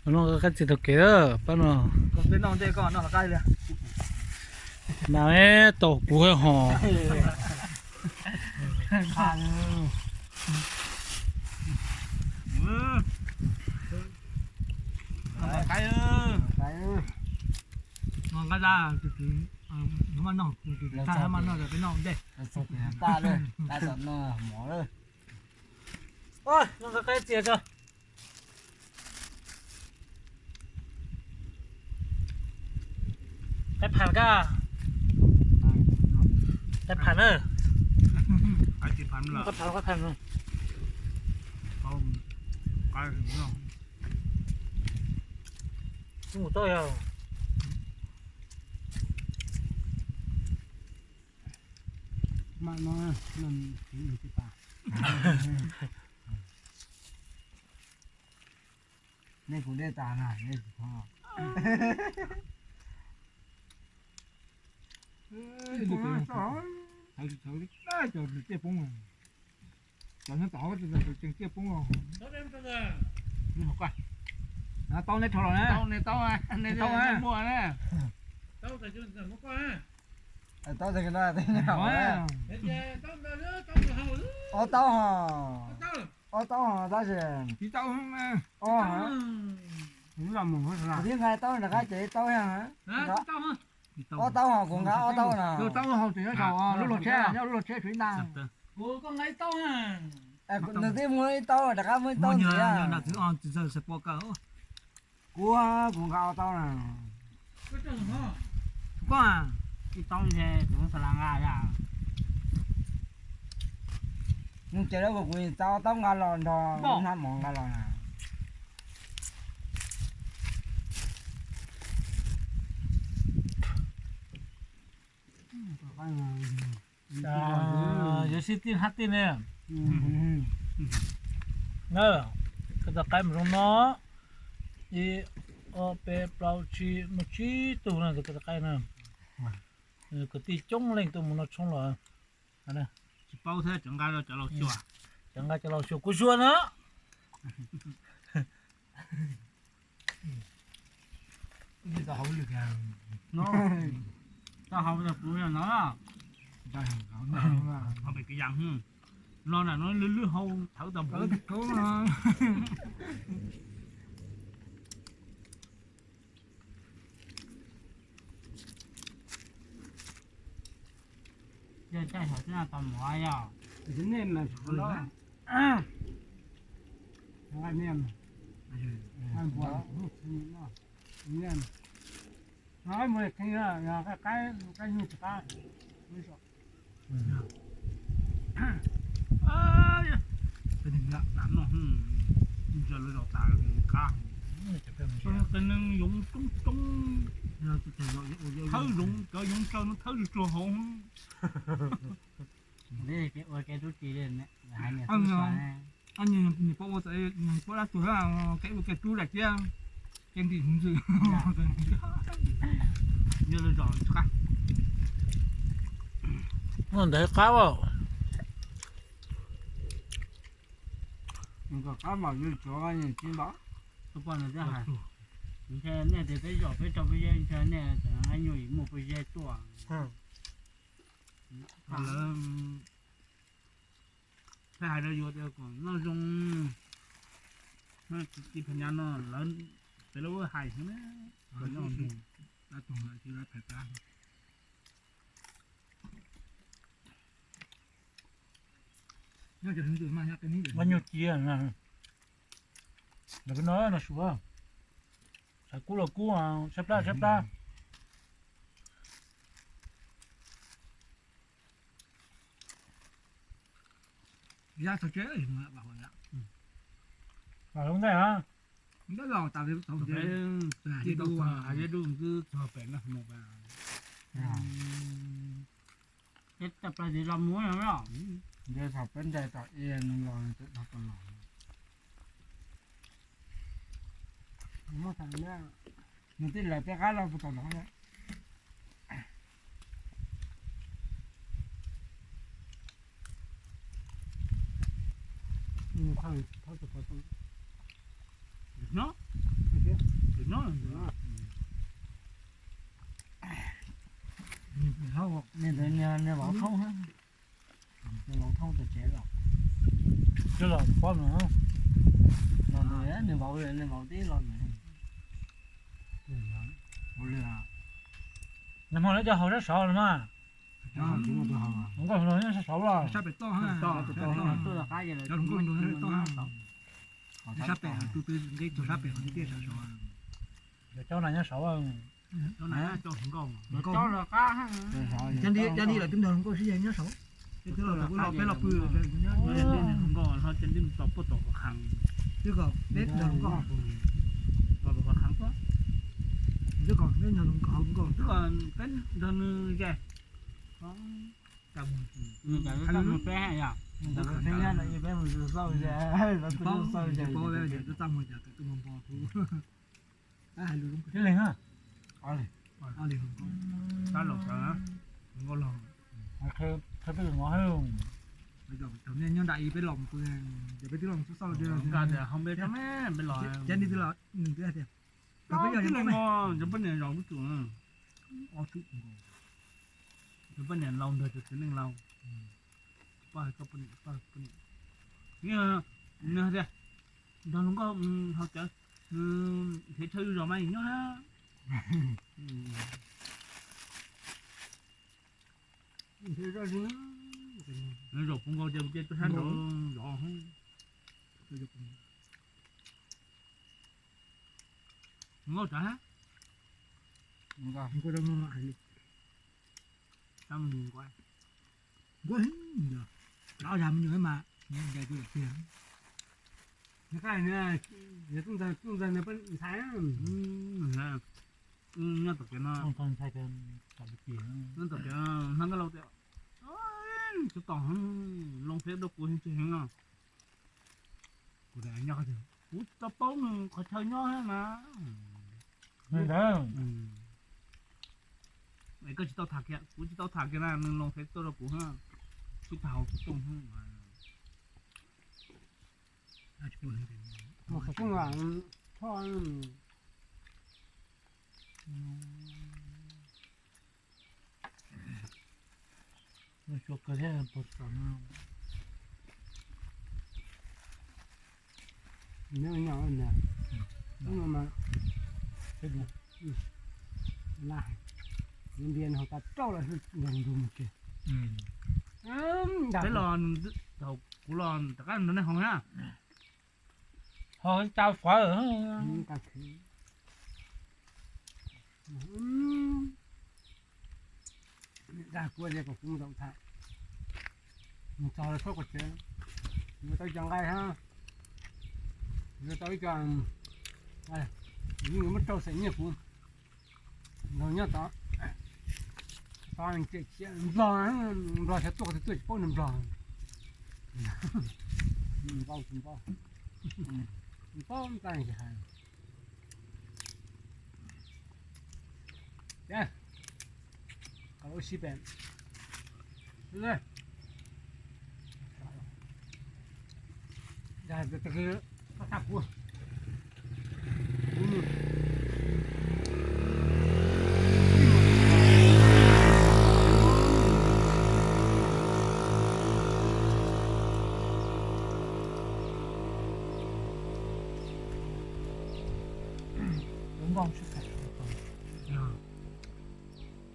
No qaib txias taug kev pab no. Mas tau kuv hos. Nqa da, tus twg maj noj, tus twg maj noj peb noj ntej. Nqa tom no mov lawm. Nqa qaib txias tso. Qaib pham ka. Qaib pham na. Qaib pham, qaib pham. Mus tau yog. Nej kuv dej tas na, nej kuv Cov nyob tom hauv tseem ciaj poob. Tau nej dhau los na. Tau, nej tau, muaj na. Tau, ob taub ho, ob taub ho tab sis, kuv twb nqa taub nram qab ces ib taub, ob taub ho, kuv nqa ob taub na. Lub luag tsheb, lub luag tsheb tsuav ib nta. Nws twb muaj ib taub, rov qab muaj ib taub ntxiv. Kuv, kuv nqa ob taub na. Koj, ib taub ntshe kuv xav nqa ya. Nws ces lawv kuv tau ob taub nqa los nrog hnab mov nqa los na. Yuav sib tij hnab tij ne. Koj tau qaib mus zoo no, ib, ob, peb, plaub, tsib, muaj tsib tug na koj tau qaib na. Kwv tij coob leej tuaj mus no tshoob los. Tsis paub thiab, cov nqa cov laus xyuas, cov nqa cov laus xyuas kuv xyuas na. Tau hauv kuv no, pem kwv yees, no na no lwj lwj hau thawv tau. Yog caij hauv xwb no tau mov yog. Nej mas, nej mas, no mus qhia, qaib nyuj tsis qab. Ntsia lawv zos tas qab, qe neeg yoov coob coob, thawb zoov cov yoov tsaws no thawb tsuag tsuag hauv. Ua ke tub ris, nws pab ua txawv, nws pab dab tuag, kev ua ke tub daim tiab, kev ntim hmoov ntxwg. Yog lawv zos tsis qab. Ntawd qab as. Qab mas yus tsuav tsis npaum. Ntshe nej tias peb zom peb tso peb zeb, ntshe nej tseem nyuaj yim muaj peb zeb tuaj. Lawv, peb hais rau yus tias kom noj zoo, tsis phas nyas no lawv, peb lub hais xwb na, kom noj zoo. Nyuj ci, lawv peb no no suav, tshav kub los kub, tshaib plab tshaib plab. Los lub ntej a, ntawm peb txhais peb ntais tom i, nws los tod los. Nws tij lawv tej qab los puas tau los. Nyob, nyob, niag vauv thoob, niag vauv thoob tom tsev los, coj los pob no, los nws, nws vauv, nws vauv tib los nws, ua li, nag hmo lawv cov haus sab saud los mas, nkauj los nyob sab saud los, sab pem toj, tuaj tom qab ces lawv nyob sab saud, sab pem, tus twg nqe txog sab pem qhov tiaj sab saud, cov caub na nyob saud, cov caub los qab, cov li lawv twb nrog hluas nkauj sib yaig nyob saud, peb los pw, nkauj hlob cov li tom puag tom qhov kheev, twb kom peb nrog hluas nkauj, tom qhov kheev tuaj, twb kom peb nrog hluas nkauj, twb kom peb nrog nws ze, peb, peb mus xauj ze, lawv twb xauj ze, twb txaj muag cas, twb npo npo, tib leeg, ob leeg, tab laus sawv, nkauj los, qhia peb los, thaum nej nyob nram ib peb los mus, ces peb twb los xauj xauj, nkaj tias ho npe rau me, peb los, Cab Nib twb los, nws twb hais tias, tib leeg, cov poj niam zaum ub tsum, ob tsum, cov poj niam laus ntawd cov txiv neej laus, poj, nws hais tias, nrog hluas nkauj haus cawv, nrhiav chaw yus zos mas yus nyob hab. Zaum puv nkaus ces mus ces tuaj sab nraud zov. Nkauj tod, nkauj, nkauj, ob zag me nyuam mas, nyob tom kev no, nyob tom kev no, nyob tom kev no, Nkauj Laus tias, tsis tau, loo Fev rau kuv tsis heev no. Kuv, kuv tsis tau paub nws qhov chaw nyob mas. Es koj tsis tau tham kiag, kuv tsis tau tham kiag na, nws loo Fev tuaj rau kuv, sib tham hauv xov tooj. Nyob, nyob, ntias ntias no tas rau lawm, ntias ntug mus ke. Peb los, thaum kuv los rov qab nrog nej haus na. Ho tau fawv. Dag kuv tias kom kuv mus zaum tham, mus txog lawv txhob kom tsev, yuav tau ib co nqaij hab, yuav tau ib co, yeej yuav muab rau xeem nyiaj kuv. Nrog nyob tod, nplog, nplog xyov tuaj qhov twg tuaj tsis paub nws nplog. Npau tsis npau, npau ntag tsis hais. Kom lawv ua si pem.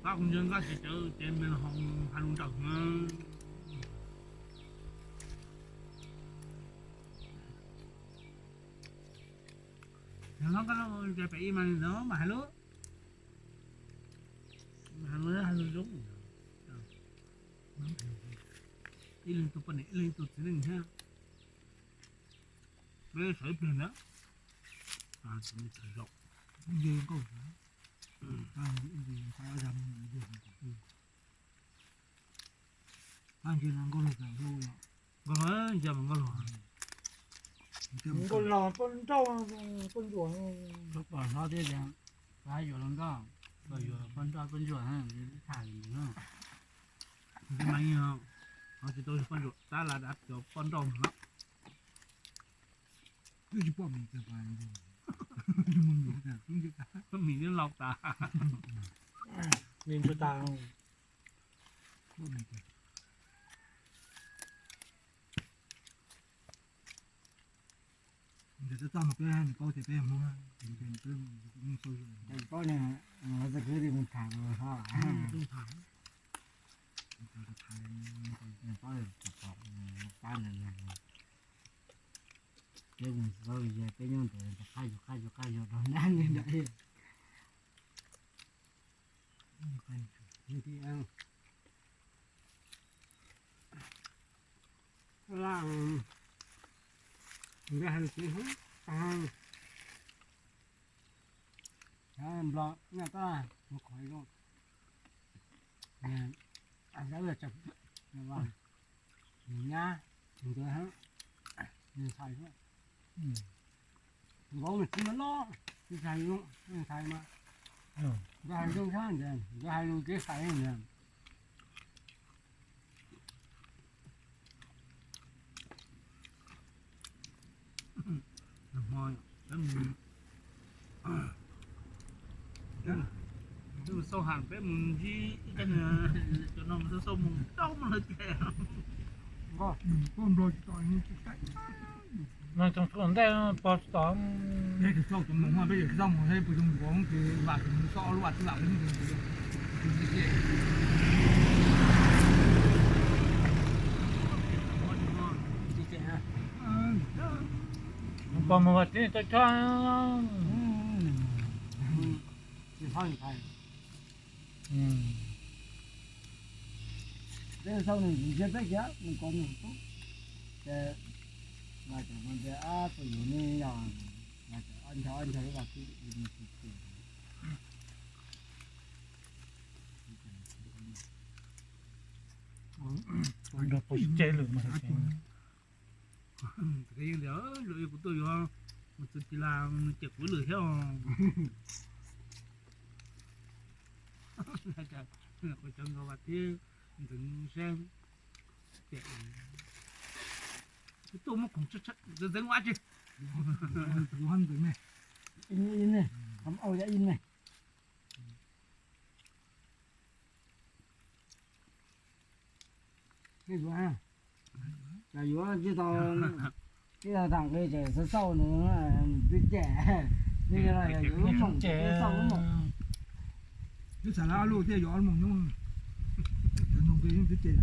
Pab kuv ntsia nkaj tsis tawv ces nws ho hais lus nrawm na. Yog hlob Nkauj Laus ces pem ib mas nws ntawd mas hais lus, hais lus, hais lus zoo. Ib leeg tug poj niam ib leeg tug txiv neej thiab. Peb sawv ib pliag ntawd, zaum, Nkauj Laug, Nkauj Laug, Nkauj Laug poj nrauj, poj ntsuam, pom hlob thiab tias, yuav los nkauj, yuav poj nrauj poj ntsuam, tham li ntawd. Ho tsis tau poj ntsuam tab lawv dav cov poj nrauj no. Twb tsis pom mis kiag pas, mis twb laus tas. Mis ntsuag tas. Ntawm txoj txoj mas peb paub tias peb Hmoob, peb Hmoob xauj, paub ne, txoj kwv tij mus tham, paub, peb mus xauj, peb nyob ntawd qab yus qab yus qab yus rau nab li ntawd. Nplog nyaj tab mus qhov zoo, nyab, ntawd vauv nws tsis mas loj, tsis hais zoo, tsis hais mas, nkawd hais zoo sab ntawd, nkawd hais lus tsis hais ntawd. Hmo peb mus, peb mus xauj ham, peb mus ntsib ib cov, cov no mus xauj xauj mus rau mus lawv ces. Nkauj, koj nplog tsis tau, no tsoom txhua ntej pog tsis tau. Peb tsis tau tus mus, peb yuav tsis tau mus, peb puas zoo nkaus ces vam tus mus xauj lub vas tib vam peb mus. Pog mus vas tib tau choj. Peb xauj nws ntsia peb kiag nws kom nws tub, ces mas cov no tias ab tus yus ne yog, mas cov ob nchav ob nchav ib vas tib, nrog pog sib ceg lawm mas. Yeej tias, luag kuv tuaj yuav mus txwv tis las nws cem kuv lwm thiab os. Kuv cov nkauj vas thiab ntxeev sab, kuv tuaj muab khoom ntxeev ua dab tsi? Ntxeev ne, ntxeev ne, ntxeev ne. Yuav, yuav tsis tau, tsis tau tham nqi ces xauj xauj nws twb cem, yog yus lub moom ces xauj lub moom. Twb xav lawv ob lub thiaj yuav ob lub moom nyob, nug nqi yeej twb cem.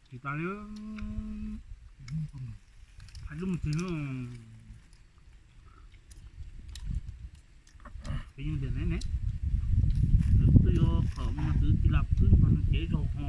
Tsis tas li, hais lub mus txwv. Peb yeej tias ne ne, twb yuav qhov mus txwv tis las xwb mas nws cev zaum ho.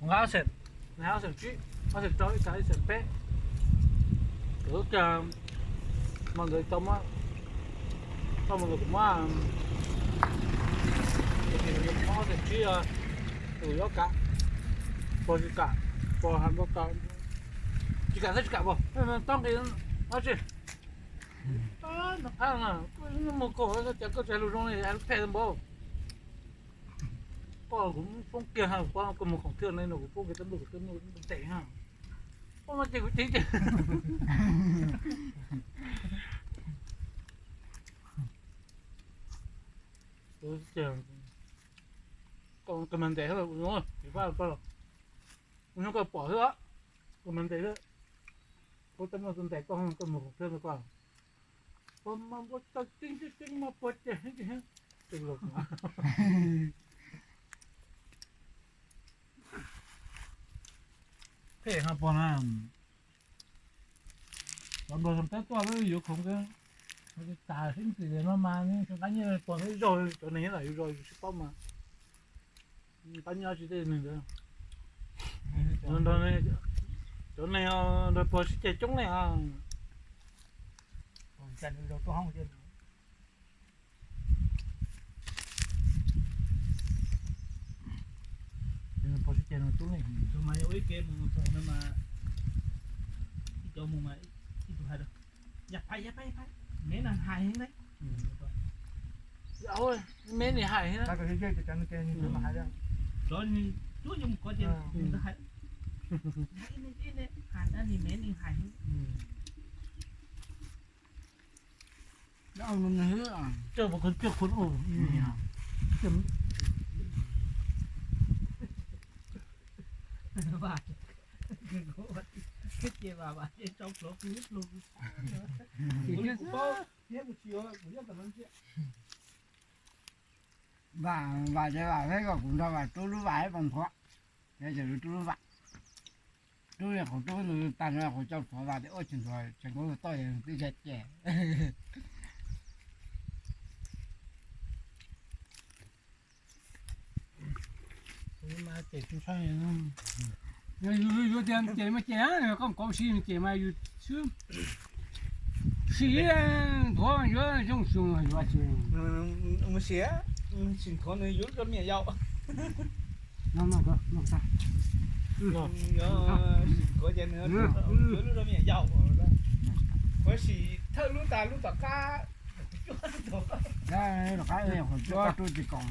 Nqa ob xeem, nqa ob xeem tsib, ob xeem rau ib xeem peb. Lub caij mas nkawd tau muab, tau mas nkawd kuv muab, kuv muab ob xeem tsib, tus yob kam, pog tsis kam, pog has npau taws, tsis kam thiab tsis kam pog, txhob nqi dab tsi. Nws qab na, mus kaum ces koj tsis hais lus zoo li, hais lus phem npaum. Koj kuv muab foob kiag, koj mus khoom thwj no kuv foob kiag tej nplej kuv tej nplej ntev, koj no ces kuv ceev ces. Koj mas ntev, kuv nyob koj pom xwb, kuv mas ntev, kuv tej nplej ntev koj, koj mus khoom thwj no koj. Pog mas npau taws ceev ceev mas pog ces heev ces heev. Phem ho pog na. Cov nplog xyoo teb tuaj peb yuav khoom, tas xeeb twm no mas qab nyiaj pog thiab zog, cov neeg nyob ntawm yus zos yus sib paub mas qab nyiaj tsis tej neeg ntawd. Cov neeg nrog pog sib ceg coob leej. Pog sib ceg no coob leej. Tus mas ua ib ke mus txog no mas ib cov mus mas ib tug hais tias, yam pais yam pais yam pais, neb na hais ne. Me nim hais thiab. Vam, vam ces vam thiab, kom kuv nrog vam rub lub vam ib pas nthuav, ces rub lub vam, rub qhov rub ntawd tag, qhov coj thuav vam tias ua tsis nthuav tseem kub toj es twb cem cem. Yuav tias cem mas cem, koj kauv si cem mas yus xwb. Sim nthuav yuav zoo xyoo yuav tsis. Mus sim, sim nthuav nws yuav lub rab miam yau. Sim nthuav ces nws yuav lub rab miam yau. Ua sim thawj lub tas lub tom qab. Tom qab qhov cuab rub tsis koom.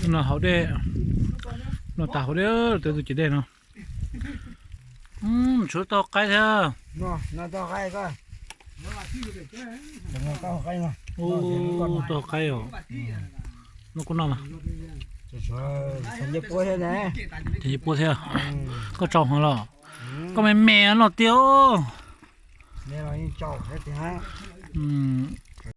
No hauv dej, no tas hauv dej, tej tus ciav dej no. Tshuav tau qaib thiab. Tau qaib os. No kuv noj mas. Cov puab thiab. Koj tsau heev los? Koj me me noj tiag.